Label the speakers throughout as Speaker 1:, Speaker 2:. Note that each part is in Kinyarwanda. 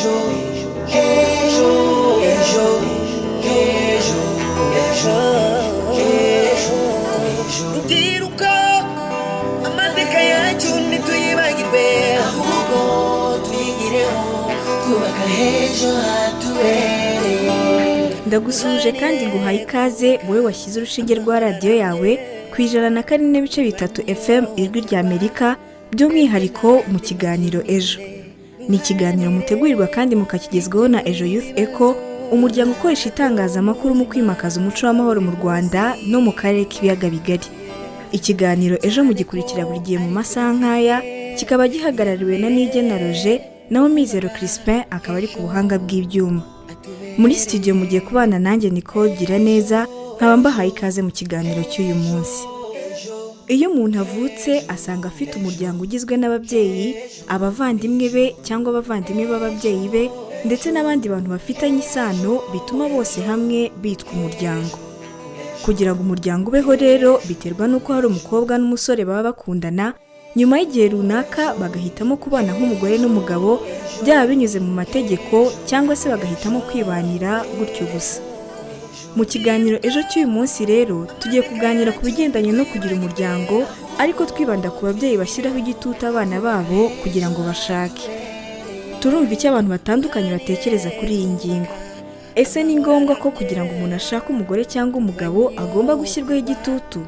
Speaker 1: Ejo, ejo, ejo, ejo, ejo, ejo, ejo. Rubyiruko, amateka yacu ntituyibagirwe, ahubwo tuyigireho twubaka h'ejo hatubereye.
Speaker 2: Ndagusuhuje kandi nguhaye ikaze, wowe washyize urushinge rwa radiyo yawe ku 104.3 FM, Ijwi rya Amerika, by'umwihariko mu kiganiro Ejo. Ni ikiganiro mutegurirwa kandi mukakigezwaho na Ejo Youth Eco, umuryango ukoresha itangazamakuru mu kwimakaza umuco w'amahoro mu Rwanda no mu karere k'Ibiyaga Bigari. Ikiganiro Ejo mugikurikira buri gihe mu masaha nk'aya, kikaba gihagarariwe na Nigena Roger, naho Mizero Crispin akaba ari ku buhanga bw'ibyuma. Muri studio mugiye kubana nanjye, Nicole Giraneza, nkaba mbahaye ikaze mu kiganiro cy'uyu munsi. Iyo umuntu avutse, asanga afite umuryango ugizwe n'ababyeyi, abavandimwe be cyangwa abavandimwe b'ababyeyi be, ndetse n'abandi bantu bafitanye isano, bituma bose hamwe bitwa umuryango. Kugira ngo umuryango ubeho rero, biterwa n'uko hari umukobwa n'umusore baba bakundana, nyuma y'igihe runaka bagahitamo kubana nk'umugore n'umugabo, byaba binyuze mu mategeko cyangwa se bagahitamo kwibanira gutyo gusa. Mu kiganiro Ejo cy'uyu munsi rero, tugiye kuganira ku bigendanye no kugira umuryango, ariko twibanda ku babyeyi bashyiraho igitutu abana babo kugira ngo bashake. Turumva icyo abantu batandukanye batekereza kuri iyi ngingo. Ese ni ngombwa ko kugira ngo umuntu ashake umugore cyangwa umugabo agomba gushyirwaho igitutu?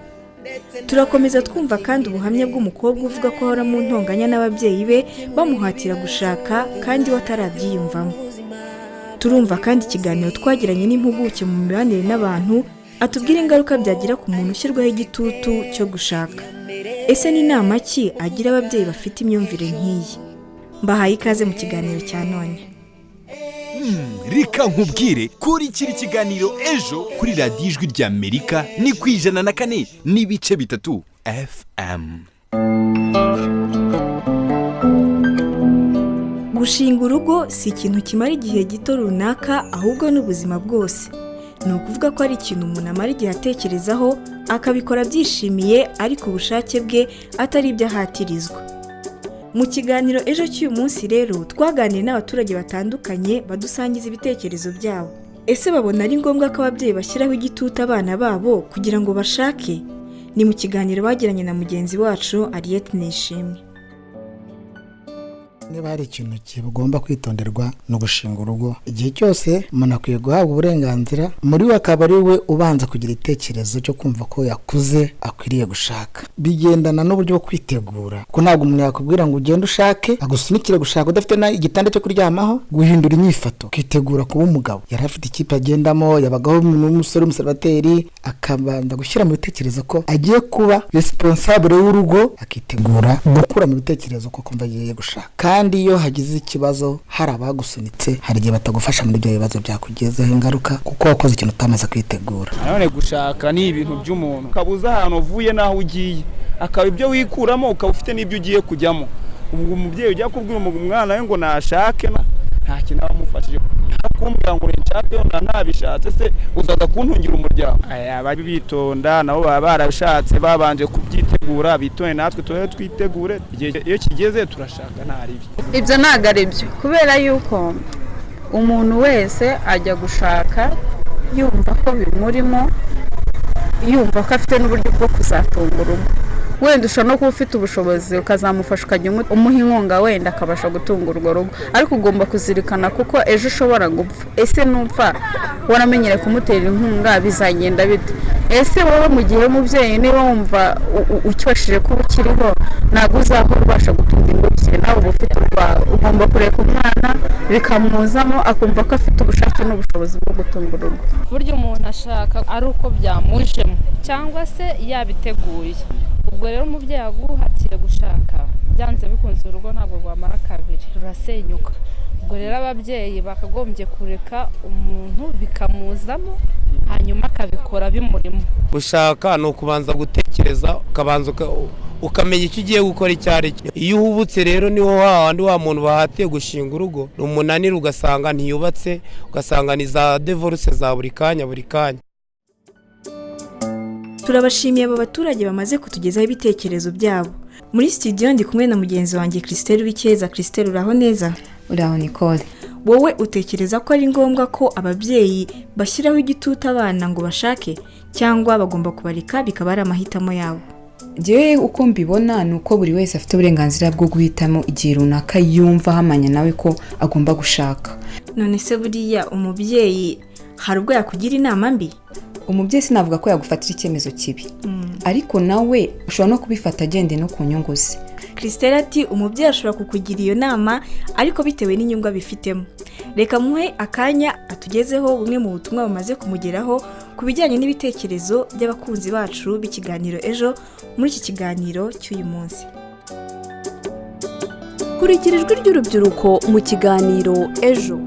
Speaker 2: Turakomeza twumva kandi ubuhamya bw'umukobwa uvuga ko ahora mu ntonganya n'ababyeyi be bamuhatira gushaka kandi we atarabyiyumvamo. Turumva kandi ikiganiro twagiranye n'impuguke mu mibanire n'abantu, atubwira ingaruka byagira ku muntu ushyirwaho igitutu cyo gushaka. Ese ni inama ki agira ababyeyi bafite imyumvire nk'iyi? Mbahaye ikaze mu kiganiro cya none.
Speaker 3: Reka nkubwire, kurikira ikiganiro Ejo kuri Radiyo Ijwi rya Amerika, ni ku 104.3 FM.
Speaker 2: Gushinga urugo si ikintu kimara igihe gito runaka, ahubwo ni ubuzima bwose. Ni ukuvuga ko ari ikintu umuntu amara igihe atekerezaho, akabikora abyishimiye, ariko ubushake bwe atari ibyo ahatirizwa. Mu kiganiro Ejo cy'uyu munsi rero, twaganiriye n'abaturage batandukanye, badusangiza ibitekerezo byabo. Ese babona ari ngombwa ko ababyeyi bashyiraho igitutu abana babo kugira ngo bashake? Ni mu kiganiro bagiranye na mugenzi wacu Ariette Nishimwe.
Speaker 4: Niba hari ikintu kigomba kwitonderwa, ni ugushinga urugo. Igihe cyose umuntu akwiye guhabwa uburenganzira muri we, akaba ari we ubanza kugira igitekerezo cyo kumva ko yakuze, akwiriye gushaka. Bigendana n'uburyo bwo kwitegura, kuko ntabwo umuntu yakubwira ngo ugende ushake, agusunikire gushaka udafite igitanda cyo kuryamaho. Guhindura inyifato, kwitegura kuba umugabo. Yari afite ikipe agendamo, yabagaho n'umusore w'umuseribateri, akabanza gushyira mu bitekerezo ko agiye kuba responsable w'urugo, akitegura gukura mu bitekerezo ko kumva agiye gushaka. Kandi iyo hagize ikibazo, hari abagusunitse, hari igihe batagufasha muri ibyo bibazo, byakugezeho ingaruka, kuko wakoze ikintu utamaze kwitegura.
Speaker 5: Nanone gushaka ni ibintu by'umuntu, ukaba uzi ahantu uvuye n'aho ugiye, akaba ibyo wikuramo, ukaba ufite n'ibyo ugiye kujyamo. Ubwo umubyeyi ujya kubwira umwana we ngo nashake, nta kintu aba amufashije. Kumbwira ngo nshake ntabishatse, se uzaza kuntungira umuryango? Abari bitonda nabo baba barabishatse, babanje kubyitegura. Bitonde, natwe tube twitegure, igihe iyo kigeze turashaka, nta ribi.
Speaker 6: Ibyo ntabwo ari byo, kubera yuko umuntu wese ajya gushaka yumva ko bimurimo, yumva ko afite n'uburyo bwo kuzatunga urugo. Wenda ushobora no kuba ufite ubushobozi, ukazamufasha, ukajya umuha inkunga, wenda akabasha gutunga urwo rugo. Ariko ugomba kuzirikana, kuko ejo ushobora gupfa. Ese nupfa waramenyereye kumutera inkunga, bizagenda bite? Ese wowe mu gihe w'umubyeyi, niba wumva ucyosheje kuba ukiriho, ntabwo uzahora ubasha gutunga ingobyi, nawe uba ufite urwawe. Ugomba kureka umwana bikamuzamo, akumva ko afite ubushake n'ubushobozi bwo gutunga urugo.
Speaker 7: Burya umuntu ashaka ari uko byamujemo cyangwa se yabiteguye. Ubwo rero umubyeyi aguhatiye gushaka, byanze bikunze urugo ntabwo rwamara kabiri, rurasenyuka. Ubwo rero ababyeyi bakagombye kureka umuntu bikamuzamo, hanyuma akabikora bimurimo.
Speaker 8: Gushaka ni ukubanza gutekereza, ukabanza ukamenya icyo ugiye gukora icyo ari cyo. Iyo uhubutse rero, niho hahandi wa muntu bahatiye gushinga urugo rumunanira, ugasanga ntiyubatse, ugasanga ni za divorce za buri kanya buri kanya.
Speaker 2: Turabashimiye aba baturage bamaze kutugezaho ibitekerezo byabo. Muri studio ndi kumwe na mugenzi wanjye Christelle Wikeza. Christelle, uraho neza?
Speaker 9: Uraho, Nicole.
Speaker 2: Wowe utekereza ko ari ngombwa ko ababyeyi bashyiraho igitutu abana ngo bashake, cyangwa bagomba kubareka bikaba ari amahitamo yabo?
Speaker 9: Njyewe uko mbibona ni uko buri wese afite uburenganzira bwo guhitamo igihe runaka yumva ahamanya nawe ko agomba gushaka.
Speaker 2: None se buriya umubyeyi hari ubwo yakugira inama mbi?
Speaker 9: Umubyeyi sinavuga ko yagufatira icyemezo kibi, ariko nawe ushobora no kubifata agendeye no ku nyungu ze.
Speaker 2: Christelle ati umubyeyi ashobora kukugira iyo nama ariko bitewe n'inyungu abifitemo. Reka muhe akanya atugezeho bumwe mu butumwa bumaze kumugeraho ku bijyanye n'ibitekerezo by'abakunzi bacu b'ikiganiro Ejo muri iki kiganiro cy'uyu munsi.
Speaker 10: Kurikira ijwi ry'urubyiruko mu kiganiro Ejo.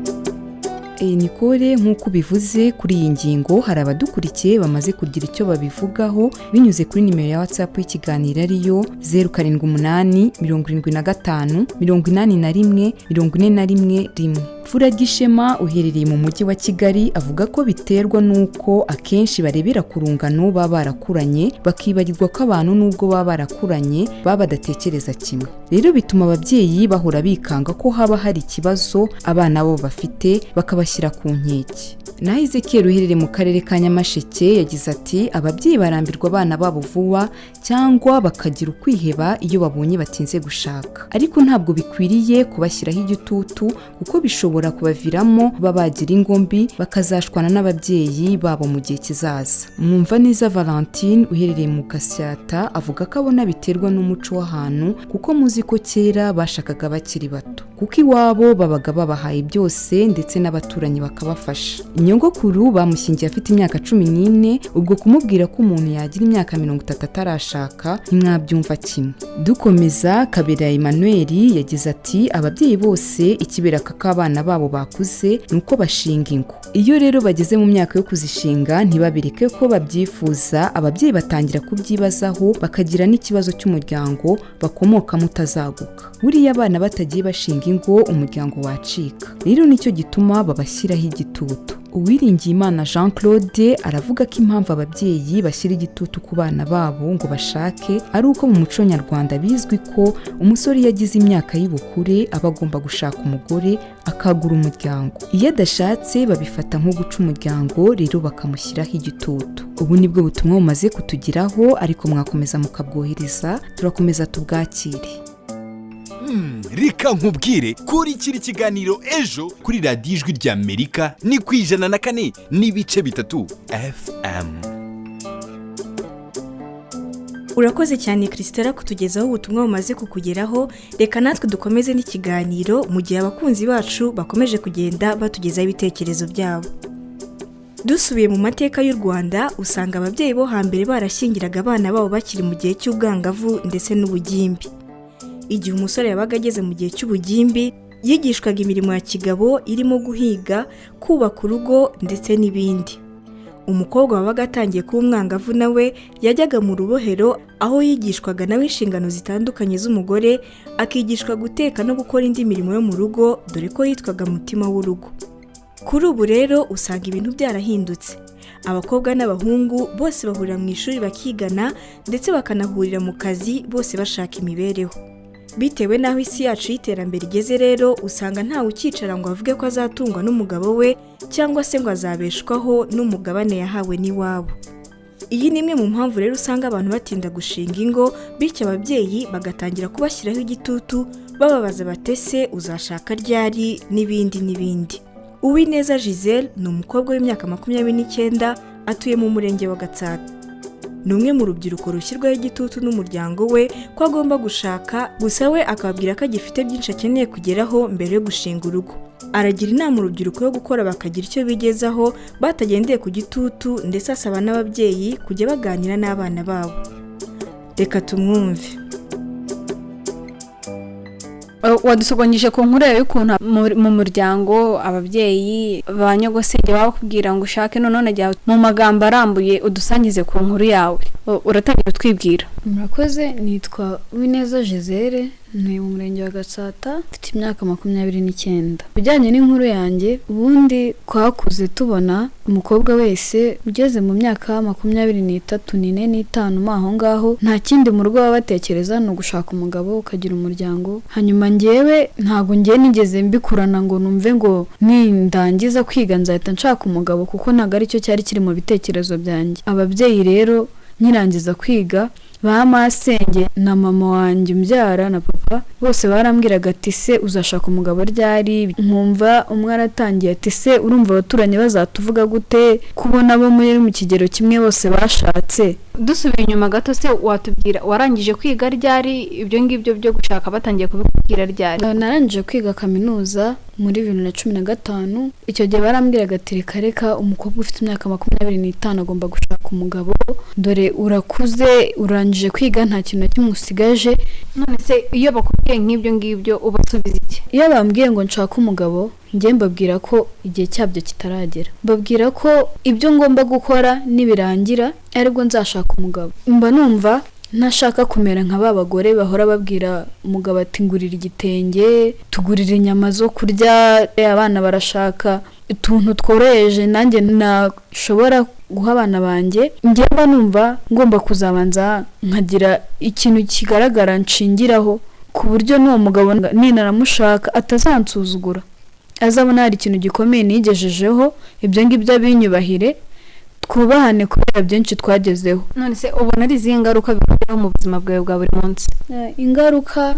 Speaker 9: Nicole, nk'uko ubivuze kuri iyi ngingo, hari abadukurikiye bamaze kugira icyo babivugaho binyuze kuri nimero ya WhatsApp y'ikiganiro, ariyo 0787581411. Furagishema uherereye mu mujyi wa Kigali avuga ko biterwa n'uko akenshi barebera ku rungano baba barakuranye, bakibagirwa ko abantu n'ubwo baba barakuranye baba badatekereza kimwe. Rero bituma ababyeyi bahora bikanga ko haba hari ikibazo abana bo bafite, bakabashyira ku nkeke. Naho Ezekiel uherereye mu karere ka Nyamasheke yagize ati ababyeyi barambirwa abana babo vuba cyangwa bakagira ukwiheba iyo babonye batinze gushaka, ariko ntabwo bikwiriye kubashyiraho igitutu kuko bishobora kubaviramo kuba bagira ingombi, bakazashwana n'ababyeyi babo mu gihe kizaza. Mwumvaneza Valentine uherereye mu Gasyata avuga ko abona biterwa n'umuco w'ahantu, kuko muzi ko kera bashakaga bakiri bato kuko iwabo babaga babahaye byose ndetse n'abaturanyi bakabafasha. Nyogokuru bamushyingiye afite imyaka 14, ubwo kumubwira ko umuntu yagira imyaka 30 atarashaka ntimwabyumva kimwe. Dukomeza, Kabera Emmanuel yagize ati ababyeyi bose ikibereka ko abana babo bakuze ni uko bashinga ingo. Iyo rero bageze mu myaka yo kuzishinga ntibabereke ko babyifuza, ababyeyi batangira kubyibazaho bakagira n'ikibazo cy'umuryango bakomokamo utazaguka. Buriya abana batagiye bashinga ingo umuryango wacika, rero nicyo gituma babashyiraho igitutu. Uwiringiyimana Jean Claude aravuga ko impamvu ababyeyi bashyira igitutu ku bana babo ngo bashake ari uko mu muco nyarwanda bizwi ko umusore iyo agize imyaka y'ubukure aba agomba gushaka umugore akagura umuryango. Iyo adashatse babifata nko guca umuryango, rero bakamushyiraho igitutu. Ubu nibwo butumwa bumaze kutugeraho, ariko mwakomeza mukabwohereza turakomeza tubwakire.
Speaker 3: Reka nkubwire, kurikira ikiganiro Ejo kuri radiyo Ijwi ry'Amerika ni ku 104.3 FM.
Speaker 2: Urakoze cyane Christella kutugezaho ubutumwa bumaze kukugeraho. Reka natwe dukomeze n'ikiganiro mu gihe abakunzi bacu bakomeje kugenda batugezaho ibitekerezo byabo. Dusubiye mu mateka y'u Rwanda, usanga ababyeyi bo hambere barashyingiraga abana babo bakiri mu gihe cy'ubwangavu ndetse n'ubugimbi. Igihe umusore yabaga ageze mu gihe cy'ubugimbi, yigishwaga imirimo ya kigabo irimo guhiga, kubaka urugo ndetse n'ibindi. Umukobwa wabaga atangiye kuba umwangavu nawe yajyaga mu rubohero, aho yigishwaga nawe inshingano zitandukanye z'umugore, akigishwa guteka no gukora indi mirimo yo mu rugo, dore ko yitwaga mutima w'urugo. Kuri ubu rero usanga ibintu byarahindutse. Abakobwa n'abahungu bose bahurira mu ishuri bakigana, ndetse bakanahurira mu kazi bose bashaka imibereho. Bitewe n'aho isi yacu y'iterambere igeze rero, usanga ntawe ukicara ngo avuge ko azatungwa n'umugabo we cyangwa se ngo azabeshwaho n'umugabane yahawe n'iwabo. Iyi ni imwe mu mpamvu rero usanga abantu batinda gushinga ingo, bityo ababyeyi bagatangira kubashyiraho igitutu bababaza batese uzashaka ryari n'ibindi n'ibindi. Uwineza Giselle ni umukobwa w'imyaka 29, atuye mu murenge wa Gatsata. Ni umwe mu rubyiruko rushyirwaho igitutu n'umuryango we ko agomba gushaka, gusa we akababwira ko agifite byinshi akeneye kugeraho mbere yo gushinga urugo. Aragira inama urubyiruko yo gukora bakagira icyo bigezaho batagendeye ku gitutu, ndetse asaba n'ababyeyi kujya baganira n'abana babo. Reka tumwumve.
Speaker 6: Wadusogonyije ku nkuru yawe y'ukuntu mu muryango ababyeyi ba nyogosenge baba bakubwira ngo ushake, none najya mu magambo arambuye udusangize ku nkuru yawe. Uratangira utwibwira.
Speaker 11: Murakoze, nitwa Uwineza Gisele, Ntuye mu murenge wa Gatsata, mfite imyaka 29. Bijyanye n'inkuru yanjye, ubundi twakuze tubona umukobwa wese ugeze mu myaka 23, 24, 25 mo aho ngaho, nta kindi mu rugo baba batekereza ni ugushaka umugabo ukagira umuryango. Hanyuma njyewe ntabwo ngiye nigeze mbikurana ngo numve ngo nindangiza kwiga nzahita nshaka umugabo, kuko ntabwo aricyo cyari kiri mu bitekerezo byanjye. Ababyeyi rero nkirangiza kwiga, ba masenge na mama wanjye umbyara na papa bose barambwiraga ati se uzashaka umugabo ryari? Nkumva umwe aratangiye ati se urumva abaturanyi bazatuvuga gute kubona bo muri mu kigero kimwe bose bashatse.
Speaker 12: Dusubiye inyuma gato, se watubwira warangije kwiga ryari? Ibyo ngibyo byo gushaka batangiye kubikubwira ryari?
Speaker 11: Narangije kwiga kaminuza muri 2015. Icyo gihe barambwiraga ati reka reka, umukobwa ufite imyaka 25 agomba gushaka umugabo, dore urakuze, urangije kwiga, nta kintu na kimwe usigaje.
Speaker 12: None se iyo bakubwiye nk'ibyo ngibyo ubasubiza iki?
Speaker 11: Iyo bambwiye ngo nshake umugabo, njye mbabwira ko igihe cyabyo kitaragera, mbabwira ko ibyo ngomba gukora nibirangira aribwo nzashaka umugabo. Mba numva ntashaka kumera nka ba bagore bahora babwira umugabo ati ngurira igitenge, tugurira inyama zo kurya, abana barashaka utuntu tworoheje nanjye nashobora guha abana banjye. Njye mba numva ngomba kuzabanza nkagira ikintu kigaragara nshingiraho, ku buryo n'uwo mugabo ninaramushaka atazansuzugura, azabona hari ikintu gikomeye nigejejeho, ibyo ngibyo abinyubahire, twubahane kubera byinshi twagezeho.
Speaker 12: None se ubona ari izihe ngaruka bikugiraho mu buzima bwawe bwa buri munsi?
Speaker 11: Ingaruka,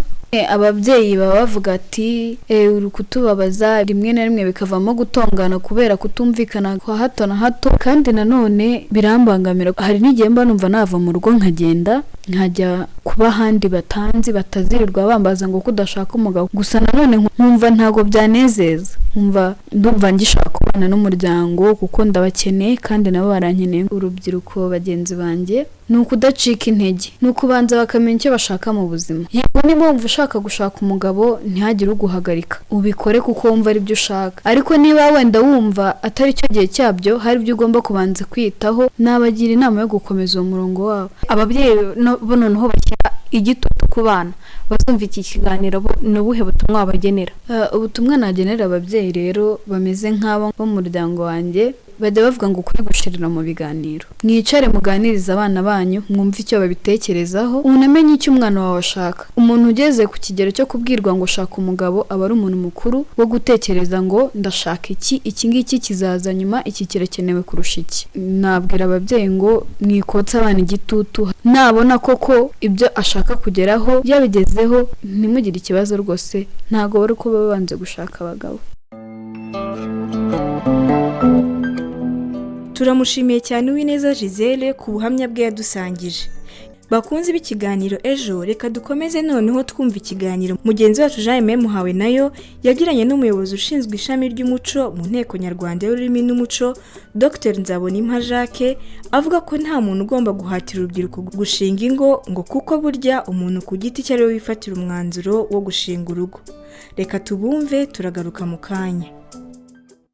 Speaker 11: ababyeyi baba bavuga ati uri kutubabaza, rimwe na rimwe bikavamo gutongana kubera kutumvikana kwa hato na hato, kandi nanone birambangamira. Hari n'igihe mba numva nava mu rugo nkagenda nkajya kuba ahandi batanzi, batazirirwa bambaza ngo kudashaka umugabo. Gusa nanone nkumva ntago byanezeza, nkumva ndumva ngishaka kubana n'umuryango kuko ndabakeneye kandi nabo barankeneye. Urubyiruko bagenzi banjye ni ukudacika intege, ni ukubanza bakamenya icyo bashaka mu buzima. Yego niba wumva ushaka gushaka umugabo ntihagire uguhagarika, ubikore kuko wumva ari byo ushaka, ariko niba wenda wumva atari cyo gihe cyabyo, hari ibyo ugomba kubanza kwitaho. Nabagira inama yo gukomeza uwo murongo wabo.
Speaker 12: Ababyeyi bo noneho bashyira igitutu ku bana bazumva iki kiganiro, ni ubuhe butumwa wabagenera?
Speaker 11: Ubutumwa nagenera ababyeyi rero bameze nk'abo bo mu muryango wanjye, bajya bavuga ngo ukuri gushirira mu biganiro. Mwicare muganirize abana banyu, mwumve icyo babitekerezaho, unamenye icyo umwana wawe ashaka. Umuntu ugeze ku kigero cyo kubwirwa ngo shaka umugabo aba ari umuntu mukuru wo gutekereza ngo ndashaka iki, iki ngiki kizaza nyuma, iki kirakenewe kurusha iki. Nabwira ababyeyi ngo mwikotse abana igitutu, nabona koko ibyo ashaka kugeraho yabigezeho ntimugire ikibazo rwose, ntago bari uko babanze gushaka abagabo.
Speaker 2: Turamushimiye cyane Uwineza Gisele ku buhamya bwe yadusangije. Bakunze b'ikiganiro ejo, reka dukomeze noneho twumva ikiganiro mugenzi wacu Jean Aimé Muhawe nayo yagiranye n'umuyobozi ushinzwe ishami ry'umuco mu Nteko Nyarwanda y'Ururimi n'Umuco, Dr Nzabonimpa Jacques, avuga ko nta muntu ugomba guhatira urubyiruko gushinga ingo, ngo kuko burya umuntu ku giti cye ariwe wifatira umwanzuro wo gushinga urugo. Reka tubumve, turagaruka mu kanya.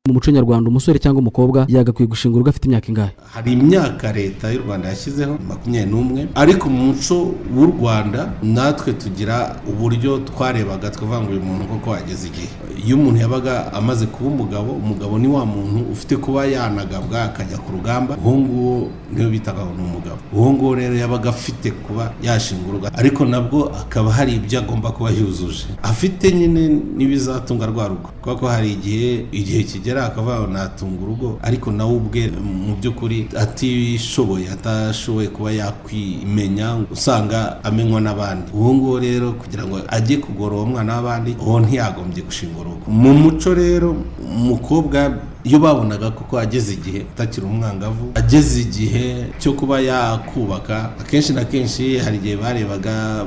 Speaker 13: Mu muco nyarwanda umusore cyangwa umukobwa yagakwiye gushinga urugo afite imyaka ingahe?
Speaker 14: Hari imyaka leta y'u Rwanda yashyizeho 21, ariko mu muco w'u Rwanda natwe tugira uburyo twarebaga tukavuga ngo uyu muntu koko ageze igihe. Iyo umuntu yabaga amaze kuba umugabo, umugabo ni wa muntu ufite kuba yanagabwa akajya ku rugamba, uwo nguwo niwe bitaga ngo ni umugabo. Uwo nguwo rero yabaga afite kuba yashinga urugo, ariko nabwo akaba hari ibyo agomba kuba yuzuje, afite nyine n'ibizatunga rwa rugo, kuko hari igihe kigera akaba natunga urugo, ariko nawe ubwe mu by'ukuri atishoboye, atashoboye kuba yakwimenya, usanga amenywa n'abandi. Uwo nguwo rero kugira ngo ajye kugora uwo mwana w'abandi, uwo ntiyagombye gushinga urugo. Mu muco rero umukobwa iyo babonaga koko ageze igihe atakiri umwangavu, ageze igihe cyo kuba yakubaka, akenshi na kenshi hari igihe barebaga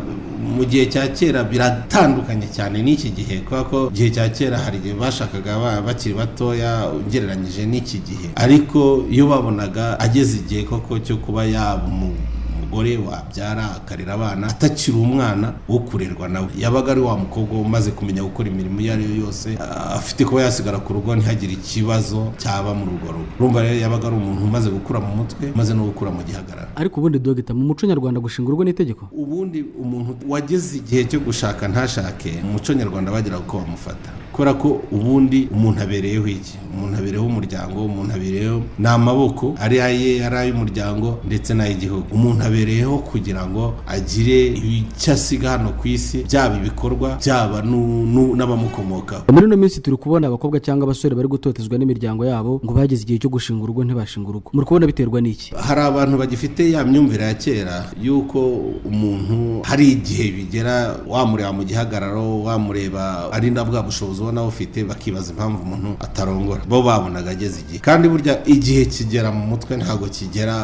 Speaker 14: mu gihe cya kera, biratandukanye cyane n'iki gihe, kubera ko igihe cya kera hari igihe bashakaga bakiri batoya ugereranyije n'iki gihe, ariko iyo babonaga ageze igihe koko cyo kuba yaba umugabo Umugore wabyara akarera abana, atakiri umwana wo kurerwa nawe, yabaga ari wa mukobwa umaze kumenya gukora imirimo iyo ari yo yose, afite kuba yasigara ku rugo ntihagire ikibazo cyaba muri urwo rugo. Urumva rero yabaga ari umuntu umaze gukura mu mutwe, umaze no gukura mu gihagararo.
Speaker 13: Ariko ubundi dogita, mu muco nyarwanda gushinga urugo ni itegeko?
Speaker 14: Ubundi umuntu wageze igihe cyo gushaka ntashake, mu muco nyarwanda bagiraga uko bamufata, kubera ko ubundi umuntu abereyeho iki? Umuntu abereyeho umuryango, umuntu abereyeho ni amaboko, ari aye, ari ay'umuryango ndetse n'ay'igihugu. Umuntu abereyeho kugira ngo agire icyo asiga hano ku isi, byaba ibikorwa, byaba n'abamukomokaho.
Speaker 13: Muri ino minsi turi kubona abakobwa cyangwa abasore bari gutotezwa n'imiryango yabo ngo bageze igihe cyo gushinga urugo ntibashinga urugo. Muri kubona biterwa n'iki?
Speaker 14: Hari abantu bagifite ya myumvire ya kera y'uko umuntu hari igihe bigera wamureba mu gihagararo, wamureba ari na bwa bushobozi ubona ufite, bakibaza impamvu umuntu atarongora. Bo babonaga ageze igihe, kandi burya igihe kigera mu mutwe, ntabwo kigera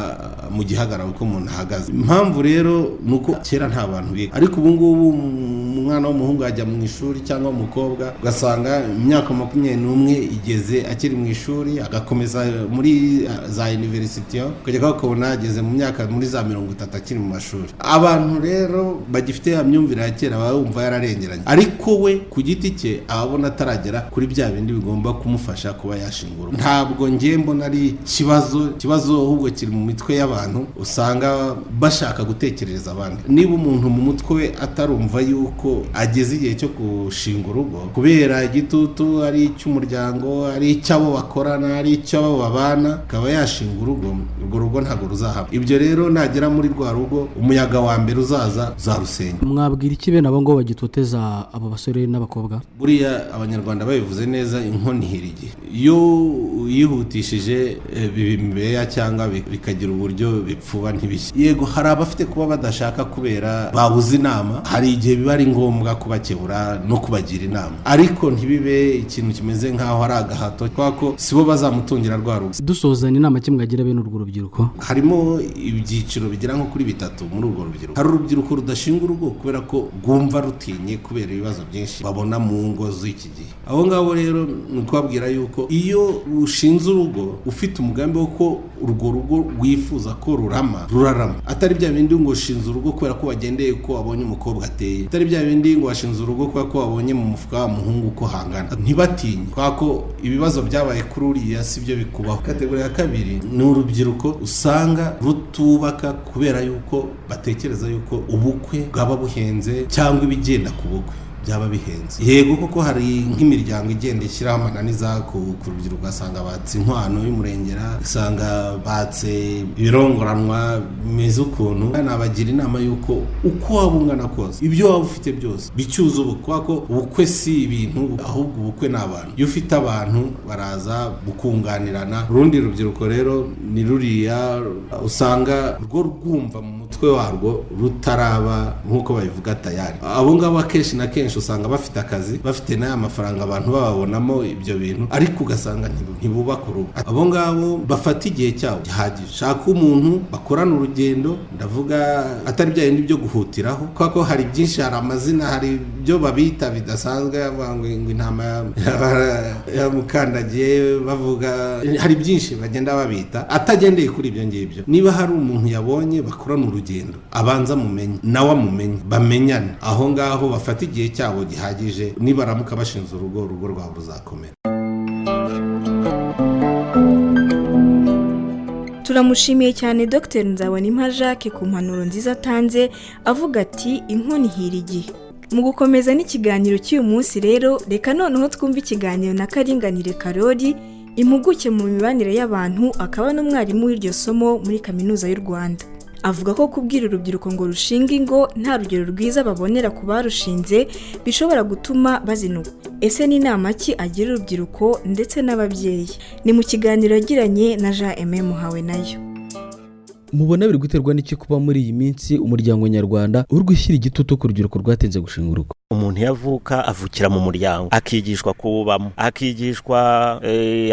Speaker 14: mu gihagararo uko umuntu ahagaze. Impamvu rero ni uko kera nta bantu biga, ariko ubu ngubu umwana w'umuhungu ajya mu ishuri cyangwa umukobwa, ugasanga imyaka 21 igeze akiri mu ishuri, agakomeza muri za university, ukajya ukabona ageze mu myaka muri za 30 akiri mu mashuri. Abantu rero bagifite ya myumvire ya kera baba bumva yararengeranye, ariko we ku giti cye ababona ataragera kuri bya bindi bigomba kumufasha kuba yashingura. Ntabwo ngiye mbona ari ikibazo, ikibazo ahubwo kiri mu mitwe y'abantu, usanga bashaka gutekerereza abandi. Niba umuntu mu mutwe we atarumva yuko ageze igihe cyo gushinga urugo kubera igitutu, ari icy'umuryango, ari icy'abo bakorana, ari icy'abo babana, akaba yashinga urugo, urwo rugo ntabwo ruzahaba. Ibyo rero nagera muri rwa rugo, umuyaga wa mbere uzaza uzarusenya.
Speaker 13: Mwabwira iki bene abo ngo bagitoteza abo basore n'abakobwa?
Speaker 14: Buriya Abanyarwanda babivuze neza, inkono ihira igihe. Iyo uyihutishije biba imibeya cyangwa bikagira uburyo bipfuba ntibishye. Yego hari abafite kuba badashaka kubera babuze inama, hari igihe biba ari ngombwa kubakebura no kubagira inama, ariko ntibibe ikintu kimeze nk'aho ari agahato, kubera ko sibo bazamutungira rwa rugo.
Speaker 13: Dusozana, inama ki mwagira bene urwo rubyiruko?
Speaker 14: Harimo ibyiciro bigera nko kuri bitatu muri urwo rubyiruko. Hari urubyiruko rudashinga urugo kubera ko rwumva rutinye, kubera ibibazo byinshi babona mu ngo z'iki gihe. Abo ngabo rero ni ukubabwira yuko iyo ushinze urugo ufite umugambi wo ko urwo rugo wifuza ko rurama, rurarama, atari bya bindi ngo ushinze urugo kubera ko wagendeye ko wabonye umukobwa ateye, atari bya bindi ngo washinze urugo kubera ko wabonye mu mufuka wa muhungu ko hangana. Ntibatinye, kubera ko ibibazo byabaye kuri uriya si byo bikubaho. Kategori ya kabiri ni urubyiruko usanga rutubaka kubera yuko batekereza yuko ubukwe bwaba buhenze cyangwa ibigenda ku bukwe byaba bihenze. Yego koko hari nk'imiryango igenda ishyiraho amananiza ku rubyiruko, ugasanga batse inkwano y'umurengera, usanga batse ibirongoranwa bimeze ukuntu. Nabagira inama y'uko uko waba ungana kose, ibyo waba ufite byose bicyuza ubukwe, kubera ko ubukwe si ibintu, ahubwo ubukwe ni abantu. Iyo ufite abantu baraza bukunganirana. Urundi rubyiruko rero ni ruriya usanga rwo rwumva mu mutwe warwo rutaraba nk'uko babivuga tayari. Abo ngabo akenshi na kenshi usanga bafite akazi, bafite n'aya mafaranga abantu bababonamo ibyo bintu, ariko ugasanga ntibubaka urugo. Abo ngabo bafata igihe cyabo gihagije, shaka umuntu bakorana urugendo, ndavuga atari bya bindi byo guhutiraho, kubera ko hari byinshi, hari amazina, hari ibyo babita bidasanzwe, bavuga ngo intama yamukandagiye, bavuga hari byinshi bagenda babita atagendeye kuri ibyo ngibyo. Niba hari umuntu yabonye bakorana urugendo, abanza mumenye nawe amumenye, bamenyane, aho ngaho bafata igihe cyabo gihagije. Nibaramuka bashinze urugo, urugo rwabo ruzakomera.
Speaker 2: Turamushimiye cyane Dr Nzabonimpa Jacques ku mpanuro nziza atanze, avuga ati inkono ihira igihe. Mu gukomeza n'ikiganiro cy'uyu munsi rero, reka noneho twumve ikiganiro na Karinganire Karori, impuguke mu mibanire y'abantu, akaba n'umwarimu w'iryo somo muri Kaminuza y'u Rwanda. Avuga ko kubwira urubyiruko ngo rushinge ingo nta rugero rwiza babonera ku barushinze bishobora gutuma bazinukwa. Ese ni inama ki agira urubyiruko ndetse n'ababyeyi? Ni mu kiganiro yagiranye na Jean Aimé Muhawenayo.
Speaker 13: Mubona biri guterwa n'iki kuba muri iyi minsi umuryango nyarwanda uri gushyira igitutu ku rubyiruko rwatinze gushinga urugo?
Speaker 15: Umuntu yavuka avukira mu muryango, akigishwa kuwubamo, akigishwa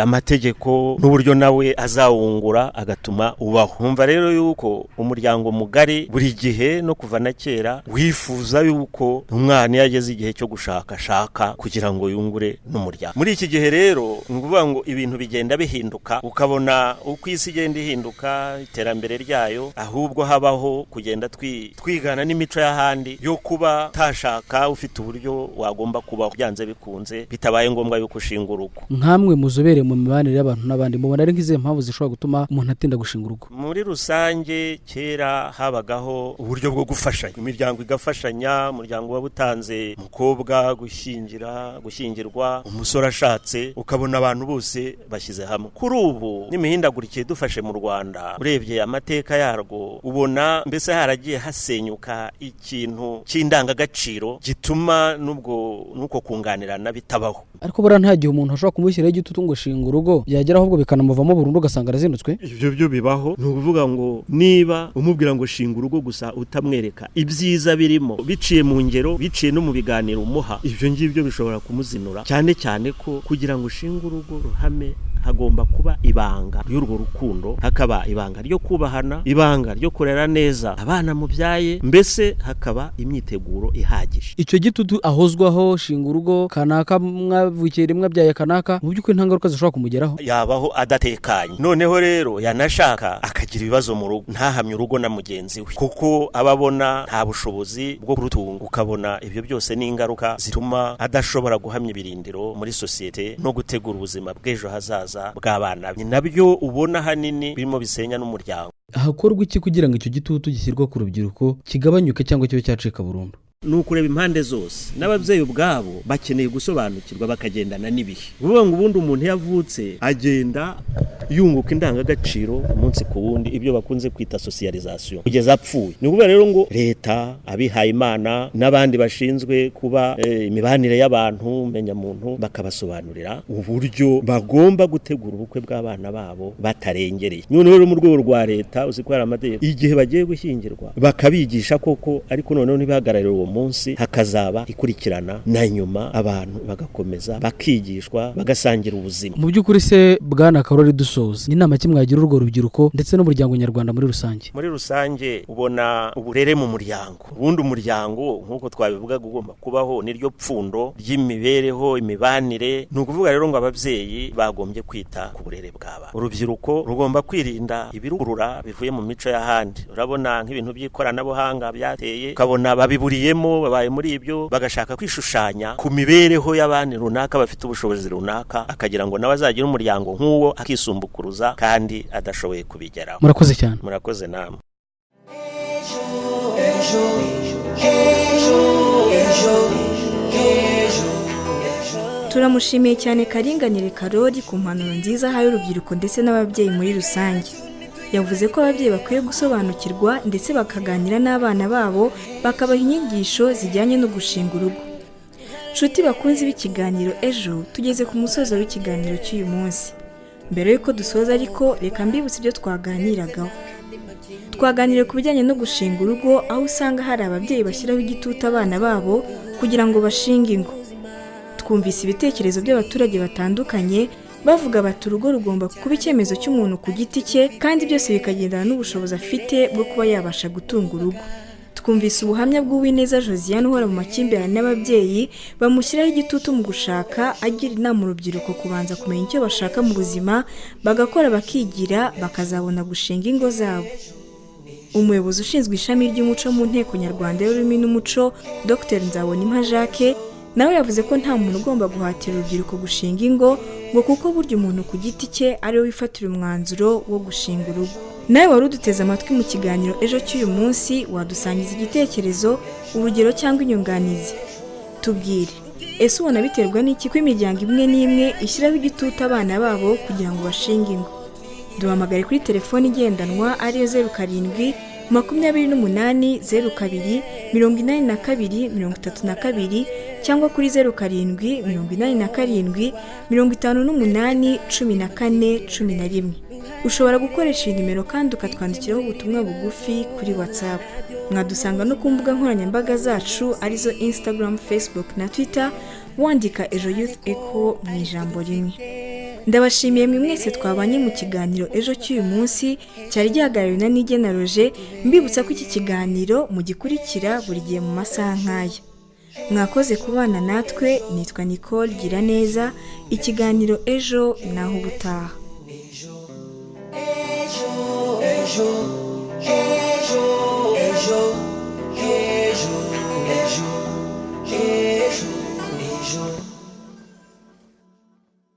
Speaker 15: amategeko n'uburyo nawe azawungura agatuma ubaho. Nkumva rero yuko umuryango mugari buri gihe no kuva na kera wifuza yuko umwana iyo ageze igihe cyo gushaka ashaka kugira ngo yungure n'umuryango. Muri iki gihe rero ni ukuvuga ngo ibintu bigenda bihinduka, ukabona uko isi igenda ihinduka, iterambere ryayo, ahubwo habaho kugenda twigana n'imico y'ahandi yo kuba utashaka ufite uburyo wagomba kubaho byanze bikunze, bitabaye ngombwa yuko ushinga urugo.
Speaker 13: Nkamwe muzobere mu mibanire y'abantu n'abandi, mubona ari nk'izihe mpamvu zishobora gutuma umuntu atinda gushinga urugo?
Speaker 15: Muri rusange kera habagaho uburyo bwo gufashanya, imiryango igafashanya, umuryango waba utanze umukobwa gushyingira, gushyingirwa, umusore ashatse, ukabona abantu bose bashyize hamwe. Kuri ubu n'imihindagurikire idufashe mu Rwanda, urebye amateka yarwo ubona mbese haragiye hasenyuka ikintu cy'indangagaciro gituma n'ubwo nuko kunganirana bitabaho.
Speaker 13: Ariko buriya nta gihe umuntu ashobora kumushyiraho igitutu ngo shinga urugo, byagera ahubwo bikanamuvamo burundu ugasanga arazinutswe.
Speaker 15: Ibyo byo bibaho. Ni ukuvuga ngo niba umubwira ngo shinga urugo gusa utamwereka ibyiza birimo, biciye mu ngero, biciye no mu biganiro umuha, ibyo ngibyo bishobora kumuzinura, cyane cyane ko kugira ngo ushinge urugo ruhame hagomba kuba ibanga ry'urwo rukundo, hakaba ibanga ryo kubahana, ibanga ryo kurera neza abana mubyaye, mbese hakaba imyiteguro ihagije.
Speaker 13: Icyo gitutu ahozwaho shinga urugo kanaka mwavukiye rimwe abyaye kanaka, mu by'ukuri nta ngaruka zishobora kumugeraho,
Speaker 15: yabaho adatekanye. Noneho rero yanashaka akagira ibibazo mu rugo, ntahamye urugo na mugenzi we kuko ababona nta bushobozi bwo kurutunga. Ukabona ibyo byose ni ingaruka zituma adashobora guhamya ibirindiro muri sosiyete no gutegura ubuzima bw'ejo hazaza bw'abana. Ni nabyo ubona hanini birimo bisenya n'umuryango.
Speaker 13: Hakorwa iki kugira ngo icyo gitutu gishyirwa ku rubyiruko kigabanyuke cyangwa kibe cyacika burundu?
Speaker 15: Ni ukureba impande zose, n'ababyeyi ubwabo bakeneye gusobanukirwa bakagendana n'ibihe. Uvuga ngo ubundi umuntu yavutse agenda yunguka indangagaciro umunsi ku wundi, ibyo bakunze kwita socialisation, kugeza apfuye. Ni ukuvuga rero ngo leta, abihaye Imana n'abandi bashinzwe kuba imibanire y'abantu menyamuntu, bakabasobanurira uburyo bagomba gutegura ubukwe bw'abana babo batarengereye. Noneho rero mu rwego rwa leta uzi ko hari amategeko, igihe bagiye gushyingirwa bakabigisha koko, ariko noneho ntibahagararire uwo munsi, hakazaba ikurikirana na nyuma, abantu bagakomeza bakigishwa bagasangira ubuzima.
Speaker 13: Mu by'ukuri se Bwana Karori dusoza, ni inama ki mwagira urwo rubyiruko ndetse n'umuryango nyarwanda muri rusange?
Speaker 15: Muri rusange ubona uburere mu muryango, ubundi umuryango nk'uko twabivugaga ugomba kubaho, niryo pfundo ry'imibereho, imibanire. Ni ukuvuga rero ngo ababyeyi bagombye kwita ku burere bw'abana. Urubyiruko rugomba kwirinda ibirukurura bivuye mu mico y'ahandi. Urabona nk'ibintu by'ikoranabuhanga byateye, ukabona babiburiyemo, babaye muri ibyo, bagashaka kwishushanya ku mibereho y'abandi runaka bafite ubushobozi runaka, akagira ngo nawe azagira umuryango nk'uwo akisumbukuruza kandi adashoboye kubigeraho.
Speaker 13: Murakoze cyane.
Speaker 15: Murakoze namwe.
Speaker 2: Turamushimiye cyane Karinganire Karori ku mpanuro nziza ahaye urubyiruko ndetse n'ababyeyi muri rusange. Yavuze ko ababyeyi bakwiye gusobanukirwa ndetse bakaganira n'abana babo, bakabaha inyigisho zijyanye no gushinga urugo. Nshuti bakunze b'ikiganiro ejo, tugeze ku musozo w'ikiganiro cy'uyu munsi. Mbere y'uko dusoza ariko reka mbibutse ibyo twaganiragaho. Twaganiriye ku bijyanye no gushinga urugo, aho usanga hari ababyeyi bashyiraho igitutu abana babo kugira ngo bashinge ingo. Twumvise ibitekerezo by'abaturage batandukanye bavuga bati urugo rugomba kuba icyemezo cy'umuntu ku giti cye, kandi byose bikagendana n'ubushobozi afite bwo kuba yabasha gutunga urugo. Twumvise ubuhamya bw'Uwineza Josiane uhora mu makimbirane n'ababyeyi bamushyiraho igitutu mu gushaka, agira inama urubyiruko kubanza kumenya icyo bashaka mu buzima, bagakora bakigira, bakazabona gushinga ingo zabo. Umuyobozi ushinzwe ishami ry'umuco mu Nteko Nyarwanda y'Ururimi n'Umuco, Dr Nzabonimpa Jacques, nawe yavuze ko nta muntu ugomba guhatira urubyiruko gushinga ingo, ngo kuko burya umuntu ku giti cye ariwe wifatira umwanzuro wo gushinga urugo. Nawe wari uduteze amatwi mu kiganiro ejo cy'uyu munsi, wadusangiza igitekerezo, urugero cyangwa inyunganizi. Tubwire, ese ubona biterwa n'iki ko imiryango imwe n'imwe ishyiraho igitutu abana babo kugira ngo bashinge ingo? Duhamagare kuri telefoni igendanwa ariyo 07 28 02 82 32 cyangwa kuri 07 87 58 14 11. Ushobora gukoresha iyi nimero kandi ukatwandikiraho ubutumwa bugufi kuri WhatsApp. Mwadusanga no ku mbuga nkoranyambaga zacu arizo Instagram, Facebook na Twitter, wandika Ejo Youth Echo mu ijambo rimwe. Ndabashimiye mwe mwese twabanye mu kiganiro Ejo cy'uyu munsi cyari gihagarariwe na Nigena Roger. Mbibutsa ko iki kiganiro mugikurikira buri gihe mu masaha nk'aya. Mwakoze kubana natwe. Nitwa Nicole Giraneza. Ikiganiro Ejo naho ubutaha.
Speaker 1: Ejo, ejo.